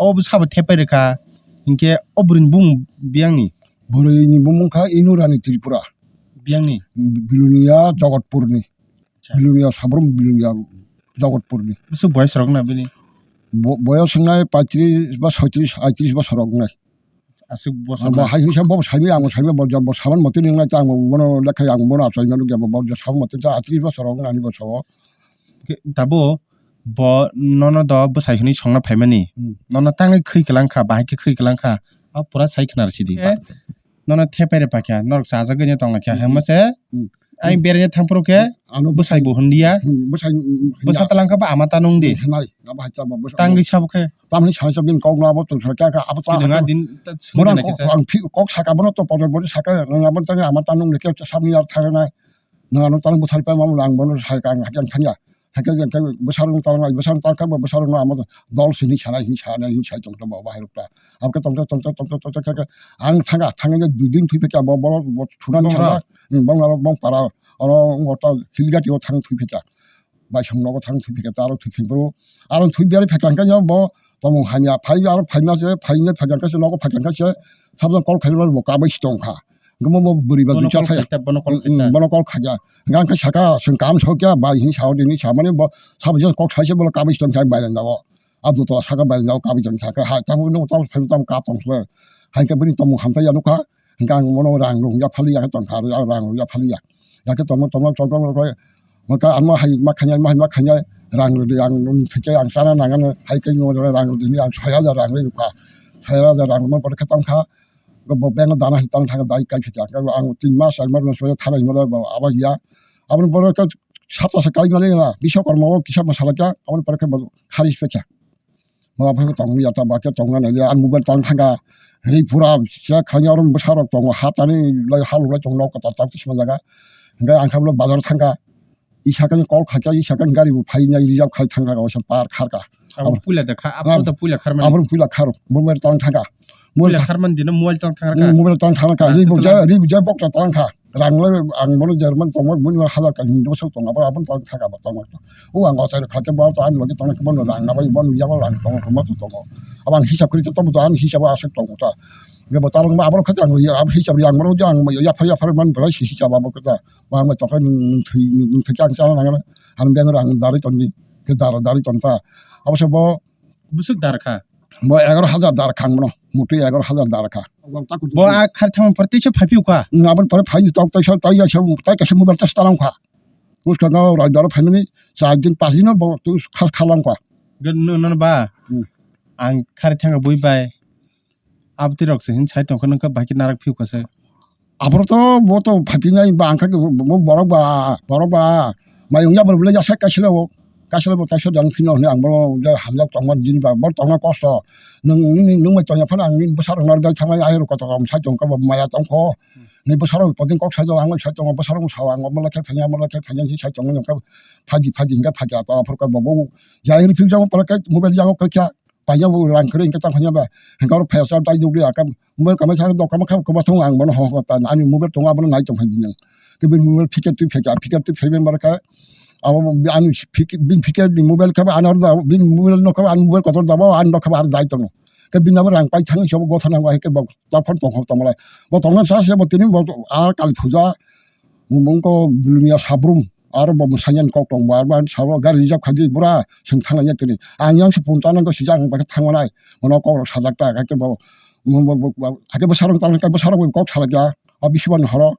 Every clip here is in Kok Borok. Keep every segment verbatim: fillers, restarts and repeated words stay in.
Obo sabo thepai rwkha. Hinkhe o bwrwini bumung biyangni? Bwrwini bumung kha Inurani Tripura. Biyangni? Bilonia Jogotpurni. Acha. Bilonia Sabrum, Bilonia Jogotpurni. Bwswk boyes rok na bini? Bo-, boyes wngnai paitris ba soitris, aitris bosor rok wngnai. Aswk bosor. Bo na? Hai hinsa bo saimai, ang saimai, bo, bo saman motwi wngnai ta, ang bono lekha, ang bono achai mano, bo, bo saman motwi ta, aitris bosor rok wngnani bo sao. Ke, tabo bo nono do bwsai hwnwi songna phaimani. Hmm. Nono tangwi khwi kwlang kha, bahai khe khwi kwlang kha. A pura sai khna rw sidi. Eh, nono thepai rw pakya, norok chajagwi no tong lakya. Hmm. Hwnma se, hmm, ang beraina thang phuru khe ano bwsai bo hwnliya. Hmm, bwsai, hmm, hmm, bwsa hwnliya. Talang kha ba ama ta nung di. Hmm, hwnai, abo hai ta bo bwsa. Tangwi sabo khe. Tamni sai sa bini kok no abo to sa kya kha, abo ta. Chini nga din ta sung bono jana kok, kisa. Ang phi-, kok saka bono to podor bori saka, nang abo tangwi ama ta nung di khe sabni yar thang na. Nang ano tang bwsai pa mamu ang bono sai ka ang hakhe ang thangya. Hakhe ang khe bwsarok no tang lai, bwsarok tang kha ba bwsarok no amo dol sini sanai, hini sanai, hini sai tong tong ba bahai rok ta. Abo khe tong tong, tong tong, tong tong, tong tong khe ang thanga, thanga khe dui din thwi phekya bo, bo, bo thunani saka, hmm, bong aro bong para, oro wngkha ta Hilgati o thang thwi phekya. Baisong nogo thang thwi phekya, ta aro thwi phibro. Aro thwi biyari phekya hwnkhe bo tomung hamya phai, aro phaima se, phaina phekya hwnkhe se nogo phekya hwnkhe se, sabjang kol khaima bo kabai si tong kha. Hwnkhe bo bwrwi ba bono duisa kol thaya. Khaikya, bono kol, mm, mm, khaikya. Bono kol khaikya. Hwnkhe ang khe saka, "Chwng kaham sokya bai," hinwi sao, hinwi samani bo sabo je kok saise bono kabui tongkha bairandao. A dotla saka bairandao kabui tongkha. Hai tamo nwng tamo phai tamo kap tongkha. Hai khe bini tomung hamtaiya nukha. Hwnkhe ang bono rang rung yaphaliya khe tongkha, rang rung yaphaliya. Yakhe tongma tongma tongma tongma. Hwnkhe ano hai ma khainai, ma hai ma khainai, rang rwdi ang nwng thwikhe ang chana nangano, hai khe nwng rang rwdi hinwi ang soi hajar rang rwi rwkha. Soi hajar rang rwma pore khe tongkha. Bo bank o dana hin tang thang dai kai phikya. Ang tin mas, char mas, mas thana himla ba aba ya. Aboni borok khe sata sa kai mali na, Biswakarma o kisa masala kya, aboni pore khe bo khari phikya. Mala phai tong ya ta ba khe tong na ya, ang mobile tang thanga. Ri pura sa khanya rom bwsa rok tongo, ha tani lai ha lulai tong nok ta ta kisma jaga. Hingke ang kha bazar thangka. Isa khe kol khaikha, isa khe gari bo phainai reserve khai thangkha, kaisa par kharkha. Abo puila de kha, abo to puila kharmani. Abo puila kharo, bo mer tang thangkha. Puila kharmani dino mobile tang thangkha. Mobile tang thangkha, ri bo ja, ri bo ja bok ta tangkha. Rang le ang bono German tongma, boni hajar ka Hindu bosok tongo, abo tang thangkha, abo tongma. O ang ochai kha khe bo to ani logi tong khe bono rang nabai, bono yago rang tong khe ma to tongo. Abo ang hisab kri to, to ani hisab aswk tongo ta. Ge bo tarang ma abo khe ang abo hisab yang bono jang yapha yapha man bra si hisab abo khe ta. Bo ang tongkha nwng thwi, nwng thwi khe ang chana nangya, ang beng rang dari tongdi, khe dar dari tongkha. Abo se bo bwswk dar kha? Bo egaroh hajar dar kha ang bono, motwi egaroh hajar dar kha. Bo a khar thangma pore teisa phaiphiyokha? Nwng aboni pore phaini tok teisa, tai kaisa, tai kaisa mobile tei swtalang kha. Bwskango raidaro phaimani char din, panch din bo khar khalang kha. Ge nwng nono ba? Hmm. Ang khar thangma bui bai. Abtwi rok se hin sai tongkha, nokha bahai khe narak phiyokha se. Aphuru to bo to phaipinai ba, ang kha bo borok ba, borok ba. Mayung ya borok le ya sai kaisle o. Kaisle bo taisho jang phino hwnwi ang bo je hamjak tongma jini ba, bo tongna kosto. Nwng, nwng, nwng bai tongya phano ang nini bwsarok narwk bai thangmani, ayarok kotor kom sai tongkha bo maya tongkho. Ni bwsarok podin kok sai tongo, ang bai sai tongo, bwsarok sao ang bo lakhe phanya, bo lakhe phanya hinwi sai tongo, nokha phaji, phaji hingkha phaji ato aphuru kha bo, bo jai rw phikjak pore khe mobile yago khe kha. Paina bo rang kwrwi hwnkhe tang phanya ba. Hwnkhe oro phaiya sa tai nukli aka mobile kamai sa dokan kha kwma thung ang bono ho ho ta ani mobile tongo abono nai tong phai dinang. Khe bini mobile phikir twi phaikha, phikir twi phaibai barkha. Abo ani phikir, bini phikir ni mobile khe ani oro da, bini mobile no khe ani mobile kotor da bo ani no khe ar dai tongo. Khe bini abo rang pai thang se bo gotha nango hai khe bo ta phone tong ho tong lai. Bo tongna sa se bo tini bo ar kali puja. Bumung ko Bilonia Sabrum, aro bo mwsanya ni kok tong bo, aro bo salo gari reserve khai di bura, chwng thang ya tini. Ang yang se phone chana ko sijak ang bai thang manai, mono kok rok sajak ta, hakhe bo, bo, bo, bo, hakhe bwsarok tang khe bwsarok bai kok salak ya, a bisi bo ni horo,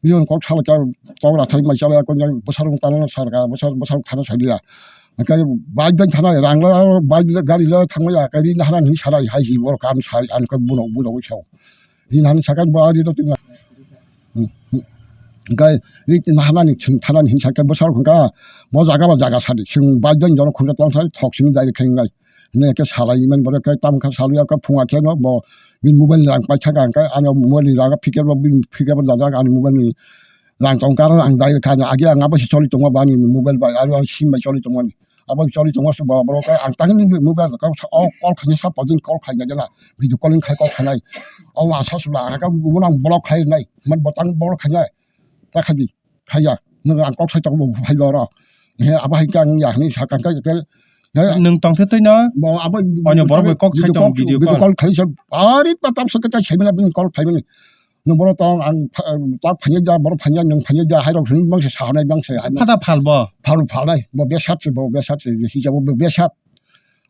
bisi bo ni kok salak ya, tok rathai mai chala ya, ko yang bwsarok tang salak ya, bwsarok, bwsarok thana sadi ya. Hakhe bike bai thana, rang la, bike la, gari la thang ya, gari la hana ni salai, hai hi bor kam sai, ang ko buno, buno sao. Rin hani sakha bo ari to twi. Hmm, hmm. Hingke ri tin hanani thing thanani hinsa khe bwsarok hwnkha bo jaga ba jaga sadi. Chwng bai bai jono khunju tong sadi thok simi dai khe wngnai. Hwnwi khe salai mani borok khe tamo khe salwi khe phunga khe no bo bini mobile ni rang paisa kha hwnkhe ano mobile ni rang phikir bo bini phikir bo dajak ani mobile ni rang tong khe aro ang dai kha ani age ang abo se choli tongma bo ani mobile bai aro ang sim bai choli tongmani. Abo choli tongma se bo borok khe ang tangni mobile khe o call khaina sa pajin call khaina jana. Video calling khai kok khanai. O asa sula ang kha bo nang block khai nai. Man botang block khanai. Ta khaji. Khaya. Nang ang kok sai tok bo phai lo ro. He abo hai kang ya ni sa kang kai ke. Nwng tongthe twi no? Bo abo Onyo borok bai kok sai video tong, call, video video call. Call khai sa. Ari pa tam sa kata sai mani, bini call khai mani. Nwng borok tong, ang pha-, tak phanya ja, borok phanya, nwng phanya ja, hai rok hwnwi bangsa sa hwnai bangsa hai. Phata phal bo? Phal, phal nai. Bo besat se, bo besat se, hijab bo besat.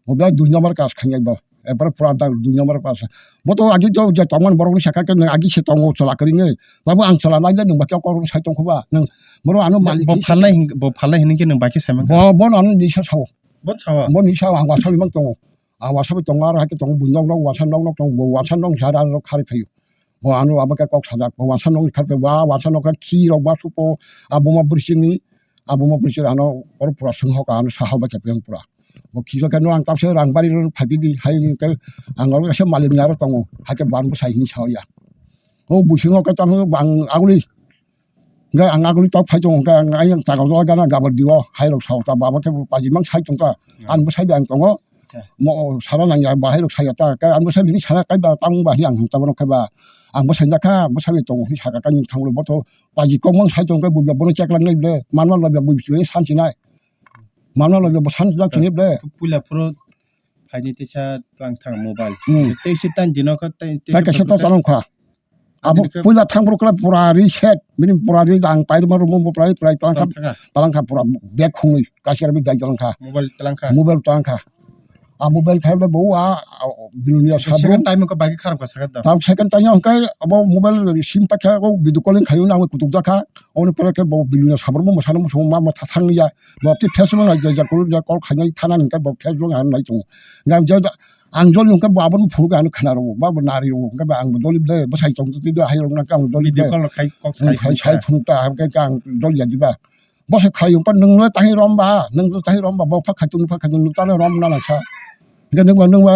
Bo be dui number kas khanai bo. Ebar pura da dui number kas. Bo to agi to je tongmani borok ni saka ke nwng agi se tongo chwla kwrwi nwi. Tabo ang chwla nai le nwng ba khe kok sai tong kho ba. Nwng borok ano malik bo ni phalnai hin-, bo phalnai hinwi khe nwng ba khe sai man kha? Bo, bo ano nisa sao. Bo sao? Bo nisa ang wasa limang tongo. Ang wasa bai tongo, aro hai khe tongo, buini nok nok wasa nok nok tongo, bo wasa nok sa da nok kharwi phaio. Bo ano abo khe kok sajak, bo wasa nok ni kharwi phaio, wa wasa nok khe khi rok ma supo, abo ma bwrwi chini, abo ma bwrwi chini ano oro pura swng hoka ano sa hok bai khe pura. Bo khi rok khe no ang tabse rang bari rw phai di hai khe ang oro kaisa malik ni aro tongo, hai khe bo ano bwsai hini sa ya. O buisingo khe tamo ang aguli Hwnkhe ang aguli tok phai tongo, hwnkhe ang ayang chakal jora gana gabar dio, hai rok sao ta baba khe bo paji mang sai tongkha. Hmm. Ang bwsai bai ang tongo. Acha. Mo sara nang ya, bahai rok saya ta, khe ang bwsai bini sana kai ba tang ba hini ang tamo khe ba. Ang bwsai na kha, bwsai bai tongo hini saka kai thango bo to paji kok mang sai tongkha bo bono cheklang nai ble, manma lo bo bo sanchi nai. Manma lo bo sanchi jak tini ble. Puila phuru phaini teisa tlang thang mobile. Hmm. Teisa tan dino kha tei, tei kaisa to tong kha. Abo puila thang borok kla pura reset, bini pura re ang pairma room bo pura, pura talangkha, talangkha pura bag khungwi kaisa ri dai talangkha. Mobile talangkha. Mobile talangkha. A mobile khai bo a, a, bilunia sabro. Second time ko bagi kharap ka sakha da. Tam second time hwnkhe abo mobile sim pakha ko video calling khayo na kutuk jakha. Oni pore ke bo bilunia sabro mo sana mo ma ma thang ya. Bo ti Facebook na ja ja kul ja call khainai thana hwnkhe bo Facebook han nai tongo. Ngam ja Ang joli hwnkhe bo abono phunuk ano khna rwo, ba bo nari rwo, hwnkhe ba ang bo joli ble, bwsai tong twi do, hai rok nang khe ang joli ble. Video call khai kok sai phunuk ta, hwnkhe khe ang joli ya diba. Bwsai khai hwnkhe nwng le tahi rom ba, nwng le tahi rom ba, bo pha khai tung, pha khai tung, ta le rom na na sa. Hwnkhe nwng ba, nwng ba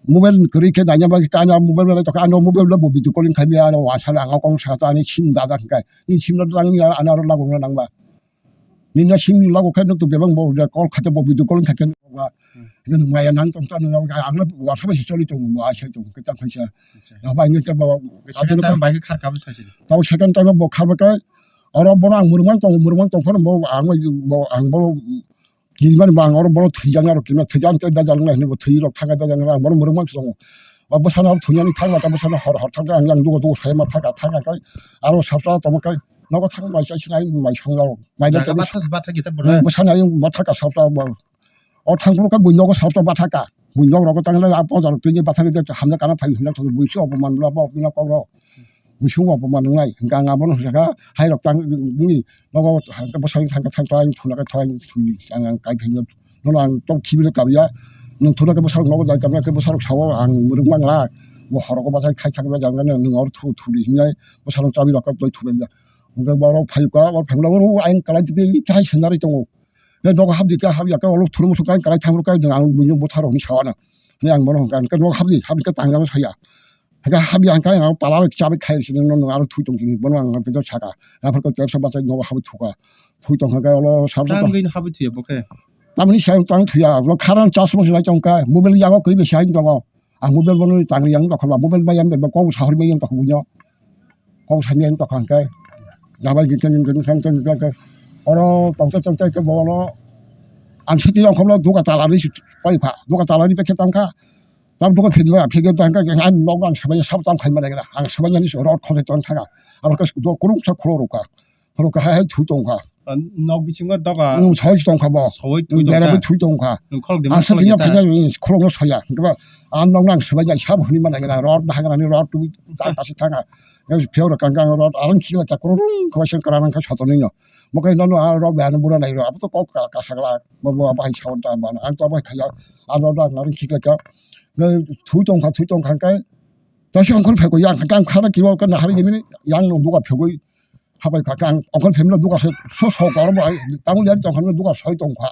mobile kwrwi khe daina ba khe ano mobile bai tokha, ano mobile le bo video calling khai maya, ano wansa le ang kong sa ta ani sim da da hwnkhe. Ni sim no dang ni ano aro lagu nang ba. Nini sim ni lago khe nuk tu bebang bo je call khate bo video calling khate nuk ba. Hmm. Nini maya nang tong ta nini ang le wasa bai choli tong bo asai tong khe ta khaisa. Acha. Ya bai ngi khe bo second time bai khe khar ka bo sai. Tao second time bo khar ba kai oro bono ang murman tong murman tong phano bo ang bo ang bo kiri mani bo ang oro bono thwijak na ro kiri thwijak te da jang na bo thwi rok thang da jang na bono murman tong. Ba bwsano thunani thang na bwsano hor hor thang ang yang dugo dugo sai ma thang thang kai aro sapta tong kai. Nogo thang mai sai sinai mai song rok. Mai jaga da batha se batha kita bwrwi. Bwsano ayung batha ka sap sap bo. O thang phuru khe buino go sap sap batha ka. Buino rogo tang le a pojar twi batha ke hamya kana phai hwnna thang buisu obo man bla bo pina kok ro. Buisu obo man nai. Hwnkhe ang abono hwnkha hai rok tang ni nogo bwsai thang thang thang thuna khe thang thwi ang kai phai. Nono ang tong khibi le kabya. Nwng thuna khe bwsarok nogo jai kabya khe bwsarok sao ang mwrwk mangla. Bo horogo bachai khai thang jang nang nwng or thu thudi hinai bwsarok chabi rok khe toi thubaiya. Hwnkhe borok phaikha, o phaimano oro ayang kwlai twi twi chai swnarwi tongo. Hwnkhe nogo hapdi khe hapya khe olo thurmo swkang kwlai thang rwkha ang buino bwtharok hinwi sao ano. Hwnwi ang bono hwnkha, hwnkhe nogo hapdi, hapdi khe tangjano saya. Hwnkhe hapya hwnkhe ang pala rok chabai khai sini nono aro thui tong sini bono ang betor saka. Aphuru khe tepsa bachai nogo habwi thuka. Thui tong hwnkhe olo sabsa tong. Tang gini habwi thuya bo khe? Tamoni sayang tang thuya, olo kharan chasma se lai tong kha, mobile yago kwrwi bai sai tongo. Ang mobile bono tangri yang tokha ba, mobile bai yang ba kok sahori mai yang tokha buino. Kok sani yang tokha hwnkhe. Jabai gikhe gikhe gikhe gikhe gikhe. Oro tongte tongte khe bono ang siti yang khoblo duka tala ri pai pha. Duka tala ri pekhe tangkha. Tam duka phedi ba phege tangkha ang nok ang sabai sab tam khai mane gra. Ang sabai ni rot khole tong thanga. Abo khe do kurung sa kholo rokha. Kholo kha hai thui tong kha. Nok bisingo doga. Nwng soi tong kha bo. Soi thui tong kha. Bera bi thui tong kha. Nwng kholok de. Asa tingya phanya kholo no soya. Hwnkhe ba ang nok nang sabai jai sab hwnwi mane gra. Rot bahai gra ni rot tu ta kasi thanga. Yang phiyok rok kang kang rot arang khila ta kurung khwai sen kara nang kha sotonwi no. Mokai nono a rot bai ano bura nai rok abo to kok ka, ka sagla bo bo abo hai sawan ta bana ang to abo hai khaya a rot ang arang khikla ka. Ngai thui tong kha thui tong kha kai. Ta si ongkhor phekoi yang kang khana kiwa ka nahari ni yang no duka phekoi. Habai kha kang ongkhor phemla duka so so so kor bo ai tamul yari tong kha duka soi tong kha.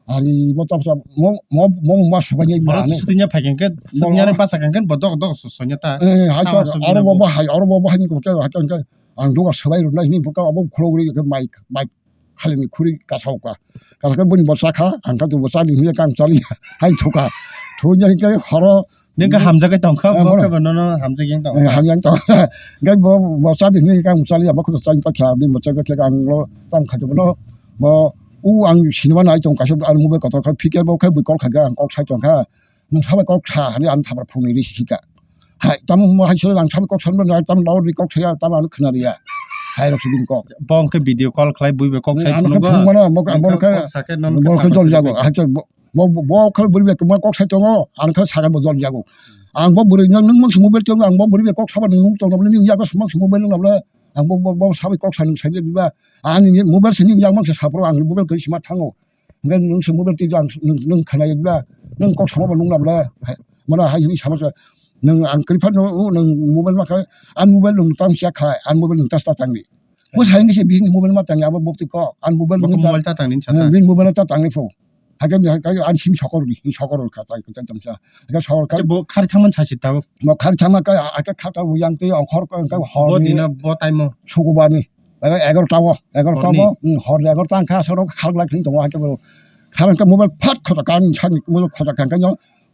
Ari bo tabsa mo, mo, mo ma swbaini mane. Sutinya phai khe, sutinya re basa khe, bo dok dok sonya ta. Eh, hai ta chak, aro bo bahai, aro bo bahai ni kok hai khe ang duga swbai rwnai hini buka abo khulogri khe mai, mai khali ni khuri kasau ka. Kasau khe boni bo chakha, ang kha bo chali hini kang chali, hai thuka. Thunya khe horo. Neng khe hamjagai tong kha, bo khe bo nono hamjak yang tong. Hamjak tong. Khe bo, bo chali hini kang chali, abo khe chali pa kha, bini bo chali khe ang lo tang kha bo no. Bo O ang sinima nai tong kaisa, ani mobile kotor kha, phikya bo khe bui kok kha khe ang kok sai tong kha. Nwng sabai kok sa hwnwi ang sabra phungnwi ri sika. Hai, tamo mo hai solo ang sabai kok sanbo nai, tamo lawr ri kok saya, tamo ano khna riya. Hai rok sibin kok. Bo hwnkhe video call khlai bui bai kok sai. Ano phunukgo. Phung mano, mo, mo khe, kok sa khe non mo khe jol jago. Hai, bo, bo, bo khe bui bai ma kok sai tongo, ano khe saka bo jol jago. Ang bo bwrwi no nwng mangsa mobile tongo, ang bo bwrwi bai kok saba nwng tong nabla, nwng yago mangsa mobile nabla. Ang bo, bo, bo sabai kok sa nwng sai diba. Ani mobile se nwng yang mangsa sapro, ang mobile khe sima thango. Hingke nwng se mobile twi ang nwng, nwng khwnai ba, nwng kok samo bo nung nabla, mano hai hwnwi sama se, nwng ang kwrwi phano, o nwng mobile ma khe, ani mobile nwng tang siya khlai, ani mobile nwng tas ta tangdi. Bo sai hwnwi se bini mobile ma tangya, abo bo twi kok, ani mobile nwng ta-, mobile ta tangdi sa ta. Bini mobile ta tangdi pho. Hakhe ni hakhe ani sim sokor di, sim sokor kha tai kha tam sa. Hakhe sokor kha. Bo khari thangman sa si ta. Bo khari thangma kha, hakhe kha ta yang twi ongkhor kha, hor bo ni dina bo time o. Sukubani. Aro egarota o, egarota o, horni? Hmm, hor egarota wngkha, aswk rok khalglak hinwi tongo, hakhe bo kharang khe mobile phat khoto kan sakni mobile khoto kan khe,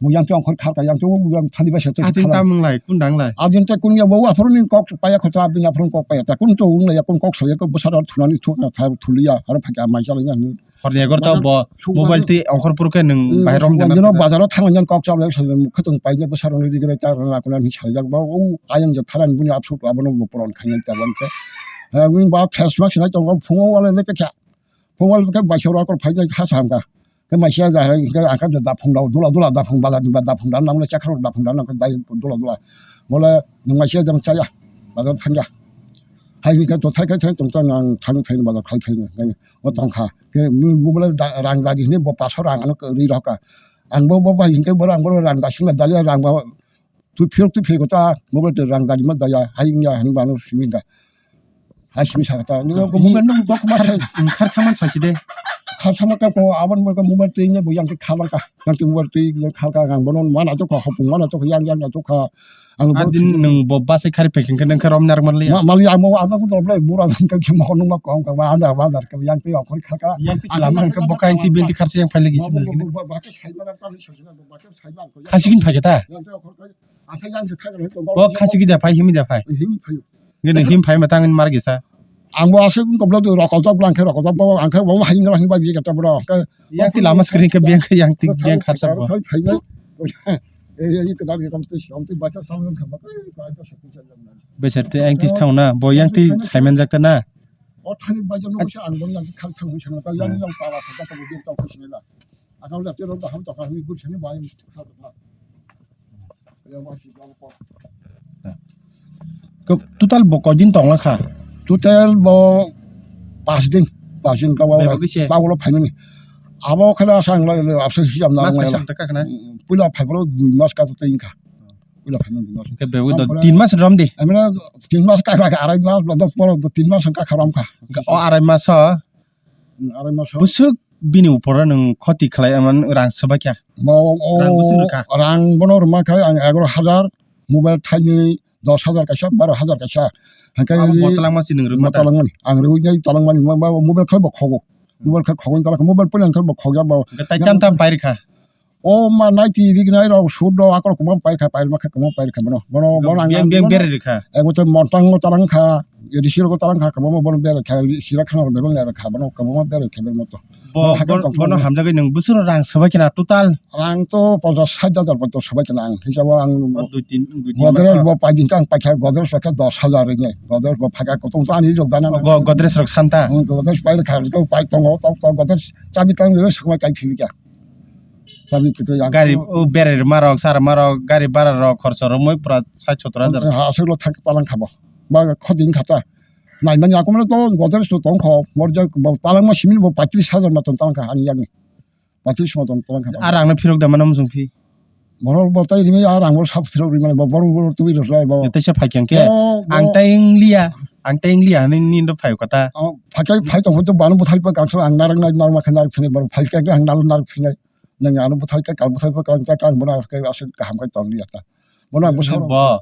mo yang tong khor kharka yang tong yang thani bai se. Adin tamo wng lai, kun dang lai? Adin tei kun ya bo aphuru ni kok paya khoto, abini aphuru kok paya ta, kun to wng lai ya, kun kok sal ya, kok bwsa rok thunani thuk na tha, thuli ya, aro phai khe mai chala ya hinwi. Horni egarota o bo mobile twi ongkhor phuru khe nwng bahai rom jana. Bazar o thang nang kok chawlai sa, mukha tong paina bwsa rok ni rigre ta rang rakuna hinwi saijak ba, o ayang je tharan bini absuk abono bo poron khainai ta ban khe. Wng ba face mask hinai tongo, phungo wale le khe, phungo wale khe baisa rok phai nai kha sa hamka. Khe maisa ja hai khe angkha da phung dao, dula dula da phung bala ni ba da phung da nang le chakha rok da phung da nang khe dai dula dula. Bole nwng maisa jang chaya, bazar thangya. Hai ni khe to thai khe thai tong tong nang thani phai bazar khai phai. O tong kha. Khe mobile da, rang dadi hinwi bo paso rang ano ri rw kha. Ang bo, bo bai hinkhe bo rang, bo rang dasi ma dali rang ba. Tu phiyok tu phiyok ta mobile te rang dadi ma daya. Hai wngya hinwi ba ano simi da. Hai simi sa ta. Ni ko mobile no dok ma sai. Khar thangman sa si de. Khar thangma ka ko abon mo ko mobile te ne bo yang te khalang ka. Yang te mobile te ne khal ka rang bono mana to ko hopung mana to yang yang to ka. Ang bo adin nwng bo bus khari pekeng khe nwng khe rom narwk manliya. Ma-, manliya, ang bo ang bo dorble bura nwng khe mo nwng ma kong ka ba andar ba andar khe yang twi okhor kha ka. Yang twi lama khe bo kain twi binti kharsi yang phaile gisi nang khe. Khasi gini phai khe ta? Bo khasi gida phai, himi da phai. Himi phai. Gini him phai ma tang mar gisa. Ang bo aswk wng koblo tu rokol tok bwla ang khe rokol tok bo ang khe bo hai wngla hinba bikhe ta bro. Yang ti lama screen khe biyang khe yang ti biyang kharsa bo. Thai phai nai. Ei ei khe dari kam ti sam ti bacha sam wng kha ba. Besar te ang ti thang na bo yang ti saiman jak ta na. O thani bacha no sa ang bo yang khal thang sa na ta yang yang ta la sa ta ko bi ta ko sini la. Akal da te ro da ham ta ka ni gur sini ba. Total bo koi din tong kha? Total bo pas din, pas din ka. Bebak kise? Ka ulo phainani. Abo khe da sang la, la, abse hijab na. Mas kaisa ta ka khna? Puila phai bolo dui mas ka tei wngkha. Puila phainani dui mas. Ke bebak do tin mas rom di. Amra tin mas ka, ka arai mas, do poro do tin mas ka kha rom kha. O arai mas o. Hmm, arai mas o. Busuk bini upor o nwng khoti khlai, aman rang swbai kha. Rang busuk rwkha. Rang bono rwma khe ang egaroh hajar, mobile thainwi dos hajar kaisa, baro hajar kaisa. Hwnkhe abo bo talangma si nwng rwma ta? Talangmani. Ang rwui nai talangmani, mo-, mo-, mobile khe bo khogo. Mobile khe khogwi talangkha, mobile puila khe bo khogya bo. Hwnkhe tai tam tam pai rwkha? O ma nai ti ri gnai rok sut rok akorok kwbang pai kha, pai ma kha kwbang pai kha bono. Bono, bono ang biyang, biyang berai rwkha. Ego to montang o talang kha, risi rok talang kha, kwbangma bono berai kha, sira khana rok bebak nai rwkha, bono kwbangma berai kha bono to. Bo, bono hakhe bo, tong bono tong hamjagwi nwng bwswk rang swbai khe na total? Rang to ponchas sait hajar ponchas swbai khe na ang. Hisabo ang o dui tin, dui tin Godrej mas bo pai din kha ang pai kha, Godrej pai kha dos hajar rwgwi. Godrej bo phaikha kutung to ani rok dana. Go-, Godrej rok santa? Hmm, Godrej pai rwkha, pai tongo, tok tok Godrej chabi tang rwgwi swkma kai phibi kha. Chabi kwtwi ang gari o berai rwma rok, sa rwma rok, gari bara rok, khorsa romwi pura sait sottor hajar. Ha, aswk lo thang talang kha bo. Ba khodi wng kha ta. Nai mani ako mane to Godrej to tong kho. Mor jak bo talangma simi bo paitris hajar ma tong talang kha ani yakni. Paitris ma tong talang kha. A rang no phirok da mano mujung phi. Borok bo tai rimi a rang bo sab phirok ri mani bo borok bo twi rwslai bo. Teisa phai khe ang khe. Bo, bo. Ang tai wng liya. Ang tai wng liya hinwi nini rok phai kha ta. Phai khe phai tong kho to bano bwthai pa kangsong ang narwk nai narwk ma khe narwk phinai borok phai khe ang narwk narwk phinai. Nang ano bwthai khe kal bwthai khe kal khe ang bono khe aswk kaham khe tong liya ta. Bono ang bwsa bo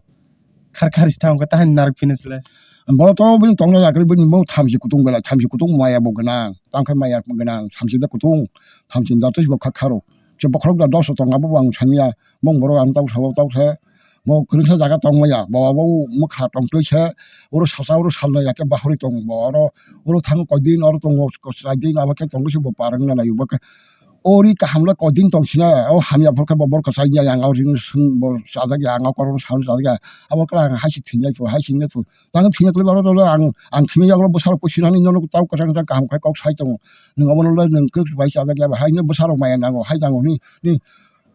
khar khar si thang khe tahani narwk phini sle. Bono to bini tongna yakri bini mung thamchi kutung belai, thamchi kutung maya bo gwnang, tamo khe maya gwnang, thamchi da kutung, thamchi da twi bo kha kharo. Je bokhorok da dos tong abo bo ang sanya, mung borok ang tau sabo tau khe. Bo kwrwngsa jaga tongmaya, bo abo mwkha tongtwi se, oro sasa oro salnai ya khe bahorwi tongo bo, oro, oro thango koi din, oro tongo kosrai din, abo khe tongwi se bo parwngna naio bo khe. Ori kaham le koi din tong sina, o hamya phor khe bo bor kwchai ya, yang o ring sung bo chajak ya, ang o koron sound chajak ya, abo khe ang hai se thwinai pho, hai se wngya pho. Tang thwinai kwlwi oro, oro ang, ang thwinai yago bwsarok koi sinani nono tau kwchang kwchang kaham khai kok sai tongo. Nwng obono le nwng khe bai chajak ya, hai no bwsarok maya nango, hai nango hwnwi, hwnwi.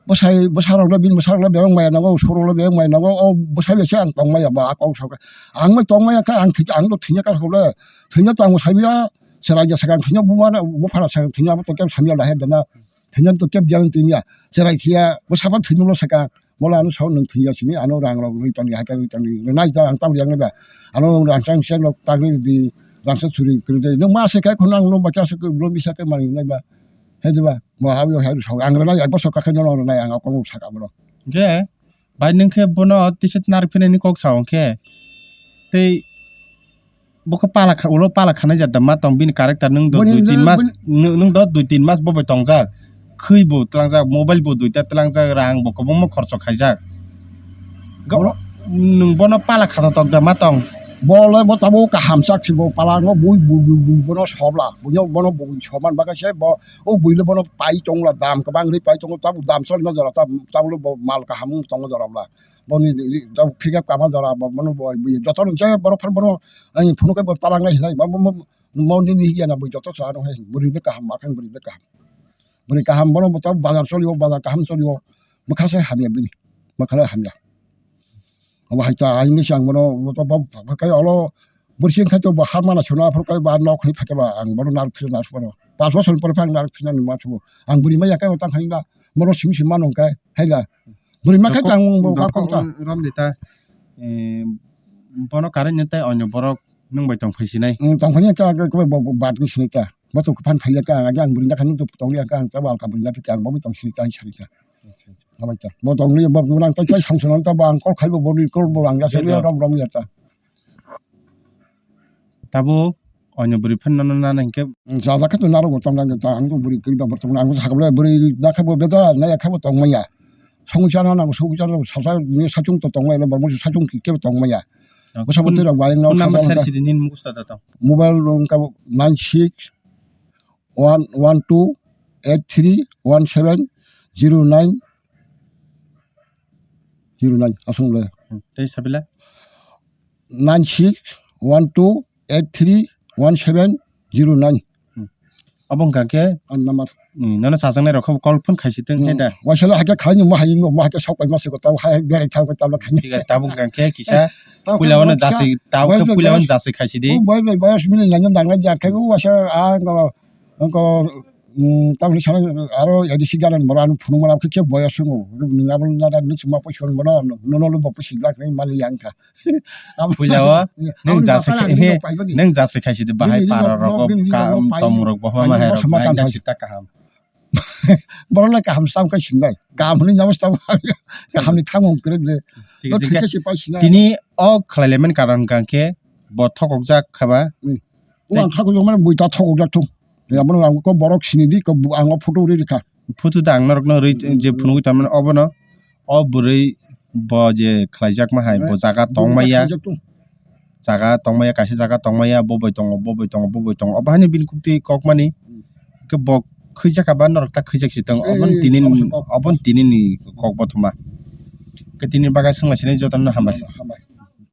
Bwsai, bwsarokle bini bwsarokle bebak maya nango, sorokle bebak maya nango, o bwsai bai se ang tongmaya ba, a kok sakha. Ang bai tongmaya khe ang thwi-, ang no thwina kar hole, thwina to ang bo saimaya, chwrai ja sakha ang thwina buma, buphara sakha ang thwina abo to kebo samya lahai dana. Thwina to kebo giyan twimya, chwrai thwiya, bwsa phan thwima lo sakha, bola ano sao nwng thwiya sini, ano rang rok rwi tongdi, hai khe rwi tongdi, rwnai ta ang tabri yang ba. Ano rang chang se nok tagri di, rang sa churi kwrwi dai. Nwng ma se khai khuna ang no ba kya se ko bro bisa khe mani nai ba. Hai diba? Bo habwi hai rw sao. Ang rwnai, yak bosor kakhe nono rwnai, ang akwlwng saka borok. Hwnkhe, bai nwng khe bono tisa narwk phinani kok sao hwnkhe, tei bo khe pala kha, ulo pala khanai jat da ma tong bini character, nwng do Boni dui tin nwng mas, boni nwng, nwng do dui tin mas bo bai tongjak, khwi bo tlangjak, mobile bo duita tlangjak, rang bo kwbangma khorcho khaijak. Ga-, Bono nwng bono pala kha tok da ma tong. Bo le bo tabuk kaham chak si bo pala no bui, bui, bui, bui bono sobla, buino bono bui soman bagwi se bo O buino bono pai tongo la, dam kwbang ri pai tongo, tabuk dam choli ma jora, tab-, tabuk bo mal kaham wng tongo jora bla. Boni ri-, ri-, tabuk phikep kama jora, bo-, bono bo-, bui joto rwngsa borok phano bono ani phunuk khe bo talang nai hinai, bo-, bo-, bo-, mo nini hiya na bui joto sa ano hai, bwrwi le kaham, ma khe bwrwi le kaham. Bwrwi kaham bono bo tabuk bazar choli o, bazar kaham choli o, bwkha se hamya bini, bwkha le hamya. Obo hai ta, hai hwnwi se ang bono, bo to bo, bo khe olo bwrwi se wngkha to bo ha mana sona, aphuru khe ba nok hwnwi phaikhe ba ang bono narwk phina narwk phano. Panch bosor ni pore phano ang narwk phina numa sugo. Ang bwrwi ma ya khe tang khainba, bono simi simi mano hwnkhe, hai da. Bwrwi ma khe Dokhok, ang bo dokhok, kok ta. Rom de ta, eh, bono karwi nw tei onyo borok nwng bai tong phai sinai. Nwng tong phai khe ang khe bo, bo, bat ni sinai ta. Bo to phan phai ya khe ang, ang bwrwi na khe nwng to tong ya khe ang ta, bo alka bwrwi na khe ang bo tong sinai ta, hai sinai ta. Acha, acha. Abai ta. Bo tongni bo nang tai tai samsung ta ba ang kol khaibo bo ni kol bo ang ya se Bedo. Rom rom ya ta. Tabo onyo bwrwi phan nono nana hinkhe. Jada khe to naro bo tong nang ta ang to bwrwi kri ba bo tong nang sakle bwrwi da khe bo beda na ya khe bo tong maya. Song cha na nang song cha na sa sa ni sa chung to tong maya bo mo sa chung ki ke tong maya. Ko sa bo Phone, tei rok bai no phone number sa sar ta. Sidi nin mugusta da tong. Mobile rong ka nine six one one two eight three one seven zero nine zero nine aswk le. Hmm. Tei sabila? Nine six one two eight three one seven zero nine. Hmm. Abo wngkha khe, an number. Hmm, nono chajaknai rok khe call phone khaisi tong khe da. Waisalo hakhe khaini mo hayung mo hakhe sok pai ma siko tabo hai berai thang ko tabo khaini. Thik ase, tabuk wngkha khe kisa. Tabo puila wano khaini jasi, tabuk khe puila wano jasi khaisi di. Boy boy boy mili nanya danglai jar khe waisa a Wngkha, mm, tamoni sana aro A D C garan borok ano phunukmano khe boyos wngo. Nwng abo nada nwng chuma poisa hwn bono, nono lo bo poisa glak nai mali yang kha. Abo puila o, nwng jasa khe, he, nwng jasa khe sidi bahai para rok, ka, tong rok, bo ma hai rok, sita kaham. Borok lai kaham sam khe sinai. Kaham hwnwi nabo sabo kaham ni thangmung kwrwi le. Thik ase, thik ase, pai sinai. Tini o khlai lemani karon hwnkha khe bo thokok jak kha ba. Hmm. O ang thakgwi mano bui ta thokgwi jak thung. Abono ang kok borok sini di, kok ang o photo ri rikha. Photo da ang norok no ri je phunugwi tongmani obono, o bwrwi bo je khlaijakma hai bo jaga tong maya, jaga tong maya, kaisa jaga tong maya, bo bai tongo, bo bai tongo, bo bai tongo, obo haino bini kuk twi kok mani khe bo khwijak kha ba norok ta khwijak si tong, obo tini, obo tini ni kok bothoma khe tini bagwi swngla sinai jotono hambai.